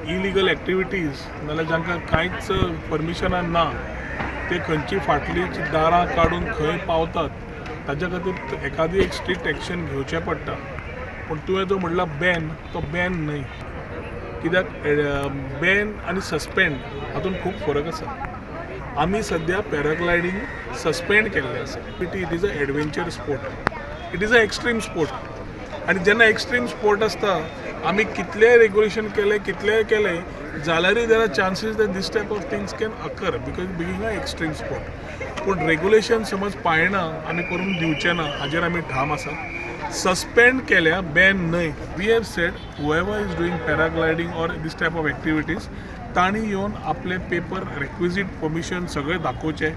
Illegal activities नाल्यार जांकां कांयच परमिशनां ना, ते खंयची फाटली दारां काडून खंय पावतात, ताच्या खातीर एकादी एक स्ट्रिक्ट एक्शन घेवचें पडटा. पूण तुवें जो म्हणला बॅन, तो बॅन न्हय. कित्याक बॅन आनी सस्पेंड हातूंत खूब फरक आसा. आमी सद्या पॅराग्लायडींग सस्पेंड केल्लें आसा. It is a adventure sport, it is a extreme sport. आनी जेन्ना एक्स्ट्रीम स्पोर्ट आसता, आमी कितलेय रेगुलेशन केले, कितलेय केले जाल्यारूय there are chances that this type of things can occur because being a extreme sport. पूण रेगुलेशन समज पाळना आमी करूंक दिवचे ना, हाजेर आमी ठाम आसा. सस्पेंड केल्या, बॅन न्हय. We have said whoever is doing paragliding or this type of activities, तांणी येवन आपले पेपर, रेक्विजीट परमिशन सगळें दाखोवचें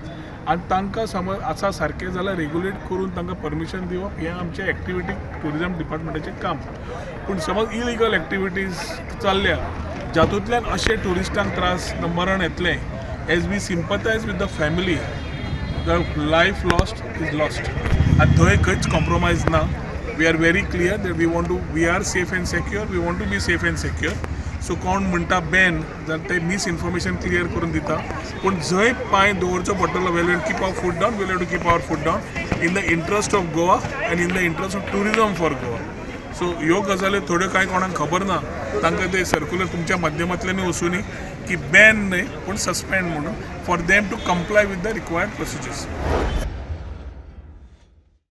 आनी तांकां समज आसा सारकें जाल्यार रेगुलेट करून तांकां परमिशन दिवप हें आमचें एक्टिविटी ट्युरिजम डिपार्टमेंटाचें काम. पूण समज इलिगल एक्टिविटीज चल्ल्या, जातूंतल्यान अशें ट्युरिस्टांक त्रास, मरण येतलें, as we sympathize with the family, the life lost is lost आनी थंय खंयच कॉम्प्रोमायज ना. We are very clear that we are safe and secure, we want to be safe and secure. So कोण म्हणटा बॅन जाल्यार ते misinformation clear करून दिता. पूण जंय पांय दवरचो पडटलो, we'll keep our foot down, we'll to keep our foot down in the interest of Goa and in the interest of tourism for Goa. So ह्यो गजाली थोड्यो कांय कोणाक खबर ना, तांकां ते सर्कुलर तुमच्या माध्यमांतल्यानूय वचुनी की बॅन न्हय पूण सस्पेंड म्हणून, for them to comply with the required procedures.